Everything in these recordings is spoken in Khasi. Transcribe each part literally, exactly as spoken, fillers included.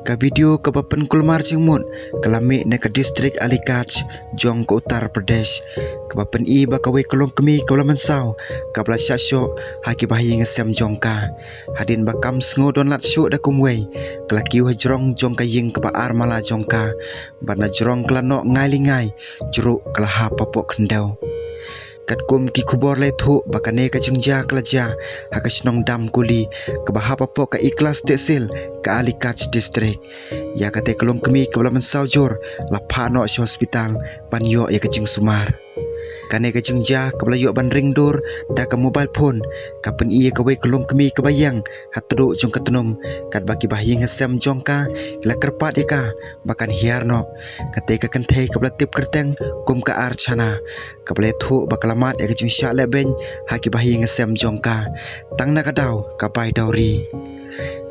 Ka video kaba pynkulmar jingmut ka la mih na ka district Aligarh jong ka Uttar Pradesh, kaba pyni ba kawei ka longkmie kaba la mynsaw kaba la shah shoh ha ki bahaïing hasem jong ka. Hadien ba kam sngew don lad shuh da kumwei, ka la kiew ha jrong jong ka ïing kaba ar mala jong ka, bad na jrong ka la noh ngai li ngai, jruh ka la hap hapoh khyndew. Katkum ki khubor la ïathuh ba kane ka jingjia ka la jia ha ka shnong Damkuli, kaba hap hapoh ka E-Class Tehsil ka Aligarh District. Ïa katei ka longkmie kaba la mynsaw jur la phah noh sha hospital ban ïoh ïa ka jingsumar. Kane ka jingjia kaba la ïoh ban ring dur da ka mobile phone ka pyni ïa kawei ka longkmie kaba ïeng ha tduh jong ka tnum, katba ki bahaïing hasem jong ka ki la kyrpad ïa ka ba kan hiar noh. Katei ka kynthei kaba la tip kyrteng kum ka Archana, kaba la ïathuh ba ka la mad ïa ka jingshah lehbeiñ ha ki bahaïing hasem jong ka, tang na ka daw ka bai dowry.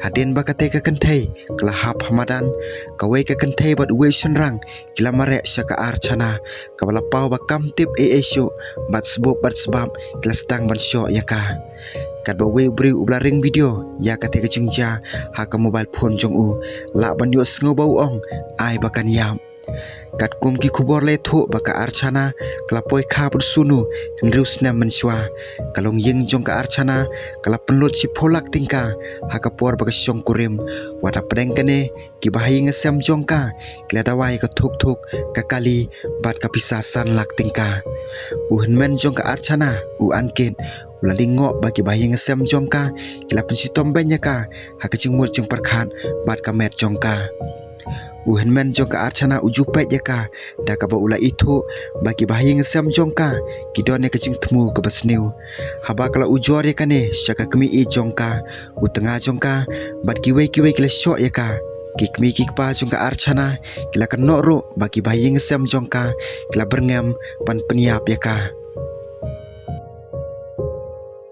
Hadien ba katei ka kynthei ka la hap ha madan, kawei ka kynthei bad uwei u shynrang ki la mareh sha ka Archana, kaba la paw ba kam tip ei ei shuh, bad sbub bad sbab ki la sdang ban shoh ïa ka. Katba uwei u briew uba la ring video ïa katei ka jingjia ha ka mobile phone jong u, lah ban ïohsngew ba u ong ai ba kan ïap. Katkum ki khubor la ïathuh ba ka Archana ka la poi kha bad u Sonu hynriew snem mynshuwa. Ka longïing jong ka Archana ka la pynlut shiphew lak tyngka ha ka por ba ka shongkurim. Wat hapdeng kane, ki bahaïing hasem jong ka ki la dawa ïa ka thuk thuk, ka kali bad ka pisa san lak tyngka. U hynmen jong ka Archana, u Ankit, u la lyngngoh ba ki bahaïing hasem jong ka ki la pynshitom beiñ ïa ka ha ka jingmut jingpyrkhat bad ka met jong ka. U hynmen jong ka Archana u ju peit ïa ka, da kaba u la ithuh ba ki bahaïing hasem jong ka ki don ïa ka jingthmu kaba sniew. Haba ka la ujor ïa kane sha ka kmie jong ka, u tnga jong ka bad kiwei kiwei ki la shoh ïa ka. Ki kmie ki kpa jong ka Archana ki la kynnoh ruh ba ki bahaïing hasem jong ka ki la byrngem ban pynïap ïa ka.